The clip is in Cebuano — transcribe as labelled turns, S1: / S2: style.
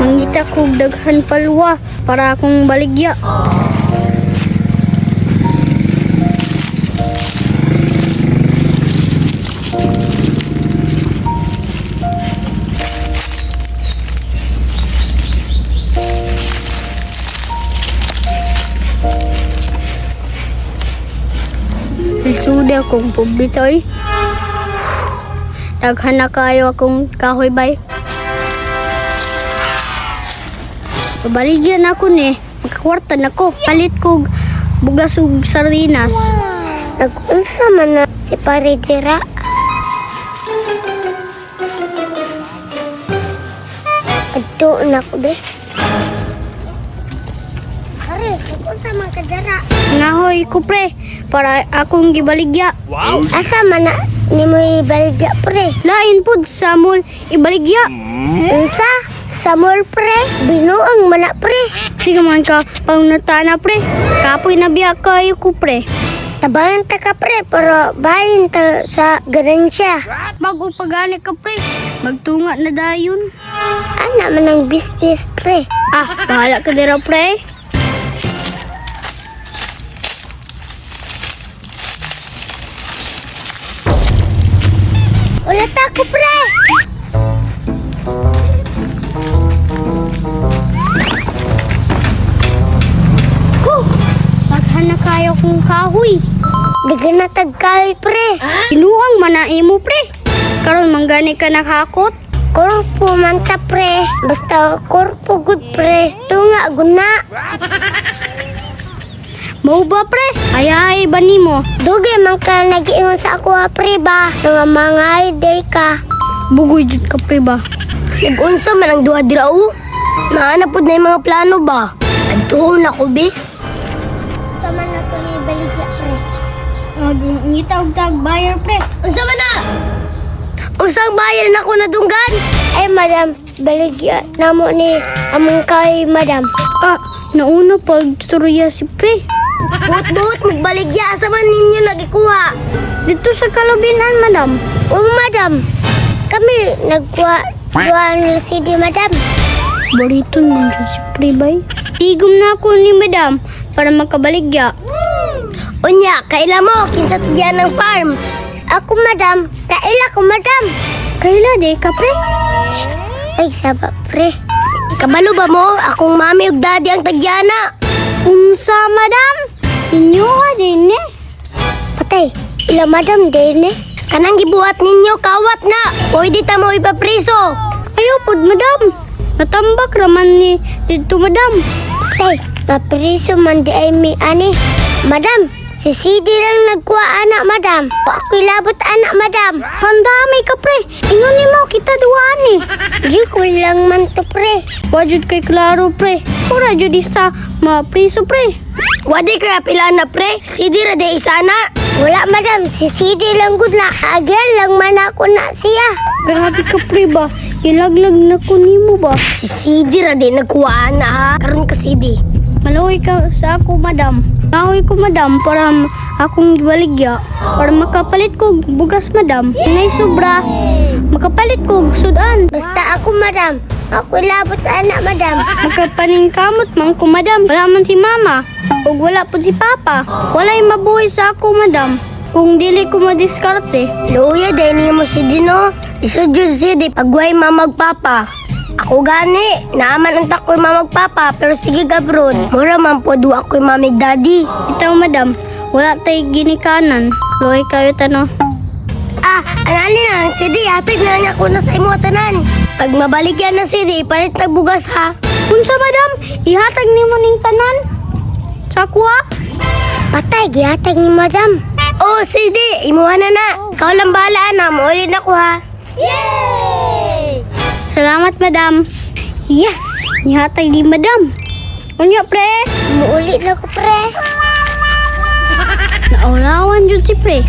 S1: Mangita kog daghan palwa para akong baligya. Lisuda akong pubitoy. Daghan na kayo akong kahoy bay. Pabaligyan ako ni, makakwarta na ko. Palit kog bugas ug sardinas.
S2: Nag-unsa man na si pare dira. Adto na ko be. Pare, nag-unsa man ka dira?
S1: Ngahoy ko pre, para akong gibaligya.
S3: Wow!
S2: Asa man na nimo ibaligya pre?
S1: Lain pud sa mall ibaligya.
S2: Unsa? Sa mall pre? Binuang man na pre.
S1: Sige man ka pangnatana pre. Kapoy na biya kayo ko pre.
S2: Tabangan ta ka pre, pero bahin ta sa ganansya.
S1: Bago pa gani ka pre, magtunga na dayon.
S2: Ana man ang business pre.
S1: Ah, bahala ka dira pre.
S2: Wala ta ko pre.
S1: Huh, daghan na kayo kong kahoy.
S2: Daghan na tagkahoy pre.
S1: Inuang man na imo pre. Karon manggani ka nakakot.
S2: Korpo man ta pre. Basta korpo good pre. Tunga guna.
S1: Mao ba pre? Ayahay ba nimo?
S2: Dugay man ka nag-iingon sa ako ha, pre ba? Nga mga day ka.
S1: Bugoy jud ka pre ba?
S2: Nag-unsa man ang duha dira o. Naana pud na yung mga plano ba? Adtuon ako be. Sama na to ni baligya pre.
S1: Ngita og tag buyer pre.
S2: Unsa man na? Unsang bayar na ko nadunggan? Ay madam, baligya namo ni among kay madam.
S1: Ah, nauna pag turya si pre.
S2: Buot-buot magbaligya asa man ninyo nagikuha.
S1: Dito sa Kalubinan, madam.
S2: O madam, kami nagkuha duha ng CD madam.
S1: Bariton man siya si pre bay. Tigom na ako ni madam para makabaligya.
S2: Unya, kaila mo, kinsa tagyan ng farm. Ako, madam. Kaila ko, madam.
S1: Kaila di ka pre?
S2: Ay, saba, pre. Kabalo ba mo? Akong mami ug daddy ang tagyana.
S1: Unsa madam? Inyo din eh.
S2: Patay, ila madam din eh. Kanang gibuhat ninyo, kawat na. Pwede ta mo ipapriso.
S1: Ayo pod madam. Natambak raman ni dito madam.
S2: Patay, mapriso man di ay mi ani. Madam, si CD lang nagkuha anak, madam. Wa ako'y labot anak, madam.
S1: Handami ka pre. Ingon nimo kita duha ni.
S2: Di ko lang man to, pre.
S1: Wajud kay klaro pre. Ora jud isa mapriso pre.
S2: Wadi kaya pila na pre, CD ra di isa na. Wala madam, si CD lang gud na. Agyan lang man ako na siya.
S1: Grabe ka pre ba? Ilaglag na ko nimo ba?
S2: Si CD ra di nagkuha na ha. Karon ka CD.
S1: Maluoy ka sa ako, madam. Mahuy ko, madam, para akong baligya. Para makapalit ko bugas, madam. Nay sobra. Makapalit ko sudan.
S2: Basta ako madam, ako labot anak madam.
S1: Makapaningkamot man ko, madam. Wala man si mama. Ug wala po si papa. Walay mabuhi sa ako, madam. Kung dili ko madiskarte.
S2: Luya dahil niyo mo CD no. Isod yun CD pagway mamagpapa. Ako gani, naaman ang takoy mamagpapa pero sige gabrod. Mura man po duwa ako'y mamig daddy.
S1: Itaw, madam. Wala tay ginikanan. Luoy kayo tano.
S2: Ah, anali na ang CD, hatag na lang ako na sa imo tanan. Pag mabalik yan ng CD, palit nagbugas ha.
S1: Unsa, madam? Ihatag nimo ning tanan? Sa kuha?
S2: Patay, gihatag ni madam. Oh, CD, imuha na na. Ikaw lang bahala na, maulit na ko ha.
S1: Salamat, madam. Yes! Ihatag ni madam. Unya, pre.
S2: Muulit na ko, pre.
S1: Naulawan jud si pre.